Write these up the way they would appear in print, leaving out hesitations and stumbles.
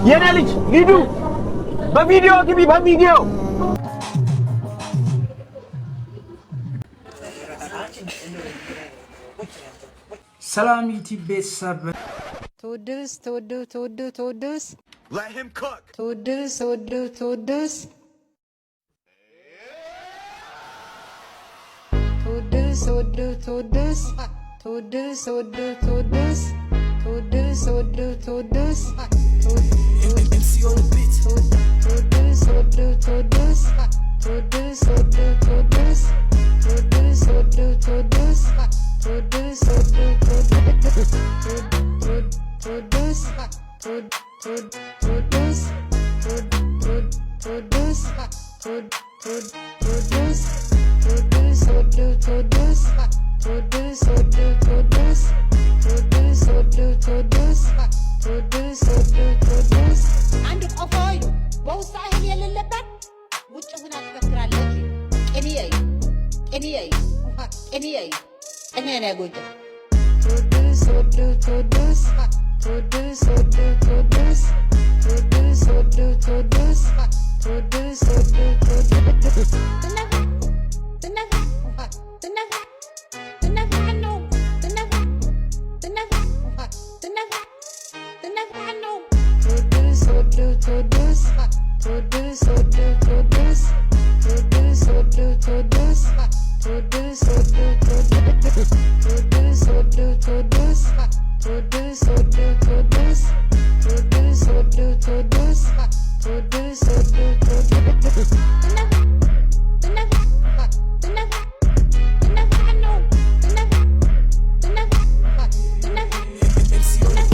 የኔ ልጅ ሊዱ፣ በቪዲዮ ግቢ፣ በቪዲዮ። ሰላም ዩቲዩብ ቤተሰብ። ትውድስ ትውድ ትውድ ትውድስ ትውድስ ትውድ ትውድስ ትውድስ ትውድ ትውድስ ትውድስ ትውድ ትውድስ ትውድስ ትውድ ትውድስ ትውድስ ትውድ ትውድስ ትውድስ ትውድ ትውድስ ትውድስ ትውድ ትውድስ ትውድስ ትውድ ትውድስ ትውድስ ትውድስ ትውድስ ትውድስ ትውድስ ትውድ ትውድስ ትውድስ ትውድስ ትውድስ ትውድ ትውድስ ትውድስ ትውድ ትውድስ። አንድ ቆፎ እዩ፣ በውስጧ እህል የሌለባት ውጭ ሁና ትፈክራለች። ቅኔ እዩ፣ ቅኔ እዩ፣ ቅኔ እዩ፣ ቅኔ ነው ያጎጀ። ትውድስ ትውድ ትውድስ ትውድስ ትውድ ትውድስ ትውድስ ትውድ ትውድስ ትውድስ ትውድ ትውድስ። ትነፋ ትነፋ ትነፋ ትነፋ ነው፣ ትነፋ ትነፋ ትነፋ ትነፋ ነው። ትውድስ ትውድ ትውድስ ትውድስ ትውድ ትውድስ ትውድስ ትውድ ትውድስ ትውድስ ትውድ ትውድስ ትውድስ ትውድ ትውድስ ትውድስ ትውድ ትውድስ ትውድስ ትውድ ትውድስ ትውድስ ትውድ ትውድስ። ትነፋ ትነፋ ትነፋ ትነፋ ነው፣ ትነፋ ትነፋ ትነፋ ትነፋ።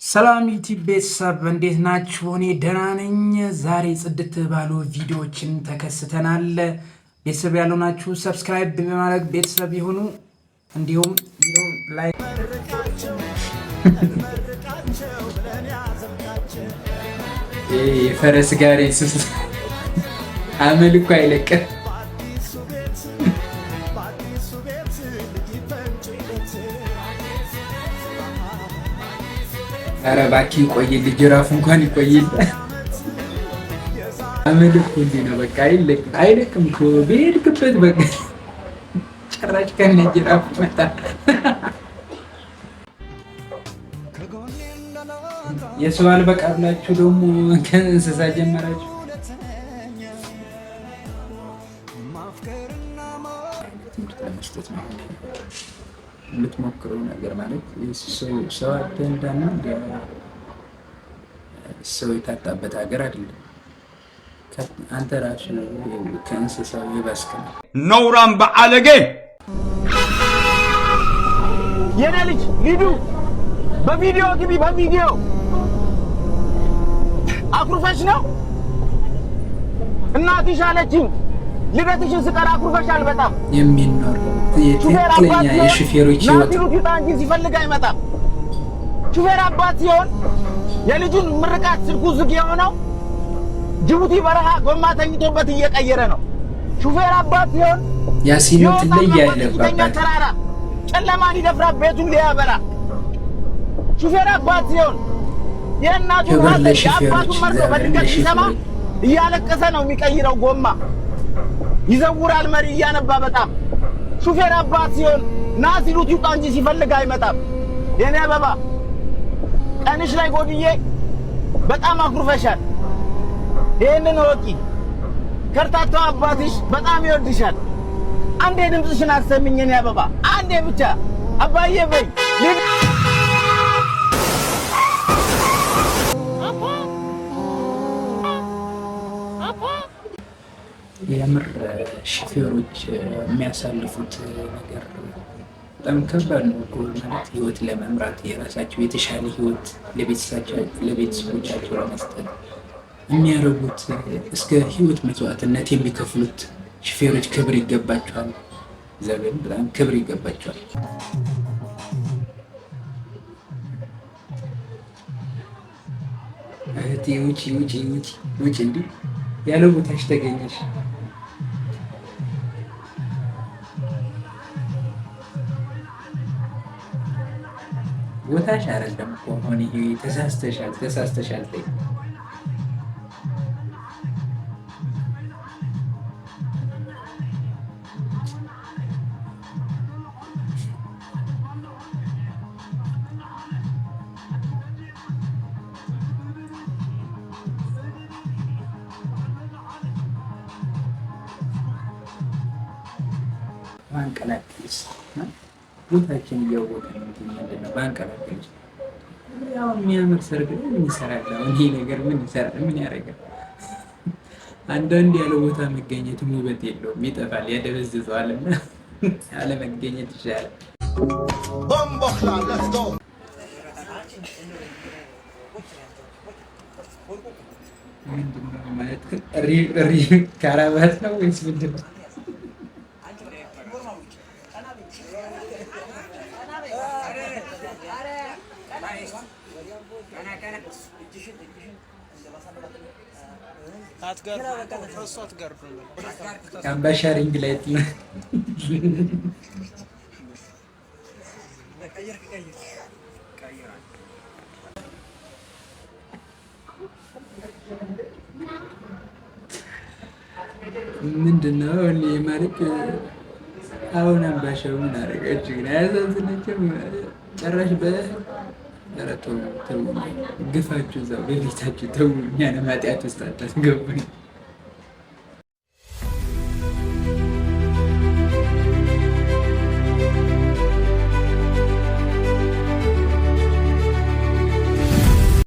ሰላም ዩቲዩብ ቤተሰብ፣ እንዴት ናችሁ? እኔ ደህና ነኝ። ዛሬ ጽድት ባሉ ቪዲዮዎችን ተከስተናል። ቤተሰብ ያልሆናችሁ subscribe በማድረግ ቤተሰብ የሆኑ እንዲሁም ቪዲዮውን like። የፈረስ ጋሪ ሱስ አመል እኮ አይለቅም። ኧረ እባክህ ይቆይልህ፣ ጅራፉ እንኳን ይቆይልህ። አመል እኮ እንዲህ ነው፣ በቃ አይለቅም፣ አይለቅም እኮ በሄድክበት በቃ ጭራሽ ከነ ጅራፉ መጣ። የሰው አልበቃ ብላችሁ ደግሞ ከእንስሳ ጀመራችሁ። ትምህርት ለመስጠት ነው የምትሞክረው ነገር፣ ማለት ሰው አተንዳና ሰው የታጣበት ሀገር አይደለም። አንተ ራሱ ከእንስሳው የባስክ ነው። ነውራም በአለጌ። የኔ ልጅ ሊዱ፣ በቪዲዮ ግቢ፣ በቪዲዮ። አኩርፈሽ ነው፣ እናትሽ አለችኝ። ልደትሽን ስቀር አኩርፈሻል በጣም። የሚኖር ሹፌር የትክክለኛ አባት ሲሆን የሹፌሮች ና ህይወት ሲሉት ይውጣ እንጂ ሲፈልግ አይመጣም። ሹፌር አባት ሲሆን የልጁን ምርቃት ስልኩ ዝግ የሆነው ጅቡቲ በረሃ ጎማ ተኝቶበት እየቀየረ ነው። ሹፌር አባት ሲሆን ያሲኑ ይወጣል ትለያለህ በከፍተኛ አባት። ተራራ፣ ጨለማን ይደፍራል ቤቱን ሊያበራ። ሹፌር አባት ሲሆን የእናቱን ክብር ሐዘን ለሹፌሮች፣ የአባቱን መርዶ እግዚአብሔር በድንገት ሲሰማ ለሹፌሮች። እያለቀሰ ነው የሚቀይረው ጎማ። ይዘውራል መሪ እያነባ በጣም። ሹፌር አባት ሲሆን ና ሲሉት ይውጣ እንጂ ሲፈልግ አይመጣም። የኔ አበባ፣ ቀንሽ ላይ ጎድዬ በጣም አኩርፈሻል። ይህንን እወቂ። ከርታታው አባትሽ በጣም ይወድሻል። አንዴ ድምፅሽን አሰሚኝ የኔ አበባ፣ አንዴ ብቻ አባዬ በይ። የምር ሹፌሮች የሚያሳልፉት ነገር በጣም ከባድ ነው እኮ። ማለት ህይወት ለመምራት፣ የራሳቸው የተሻለ ህይወት ለቤተሰቦቻቸው ለመስጠት የሚያደርጉት፣ እስከ ህይወት መስዋዕትነት የሚከፍሉት ሹፌሮች ክብር ይገባቸዋል። እግዚአብሔር በጣም ክብር ይገባቸዋል። እህቴ ውጪ፣ ውጪ፣ ውጪ፣ ውጪ! እንዲህ ያለ ቦታሽ ተገኘሽ። ቦታሽ አይደለም እኮ አሁን ይሄ። ተሳስተሻል፣ ተሳስተሻል። ተይ። ባንቀላቅልስ ቦታችን እያወቅን ምንድን ነው ባንቀላቅልስ? ያው የሚያምር ሰርግ ላይ ምን ይሰራል? አሁን ይሄ ነገር ምን ይሰራል? ምን ያደርጋል? አንዳንድ ያለ ቦታ መገኘትም ውበት የለውም፣ ይጠፋል፣ ያደበዝዘዋል እና ያለመገኘት ይሻላል። Bomboclaat, let's go. ምንድን ነው ማለት ካራባት ነው ወይስ ምንድን ነው? አምባሻ ring light ነው። ምንድን ነው እኔ ማለት አሁን አምባሻው ምን አደረገች ግን? አያሳዝነችም? ጭራሽ ኧረ ተው ተው፣ ግፋችሁ እዛው በቤታችሁ ተው። እኛንም ኃጢአት ውስጥ አታስገቡን።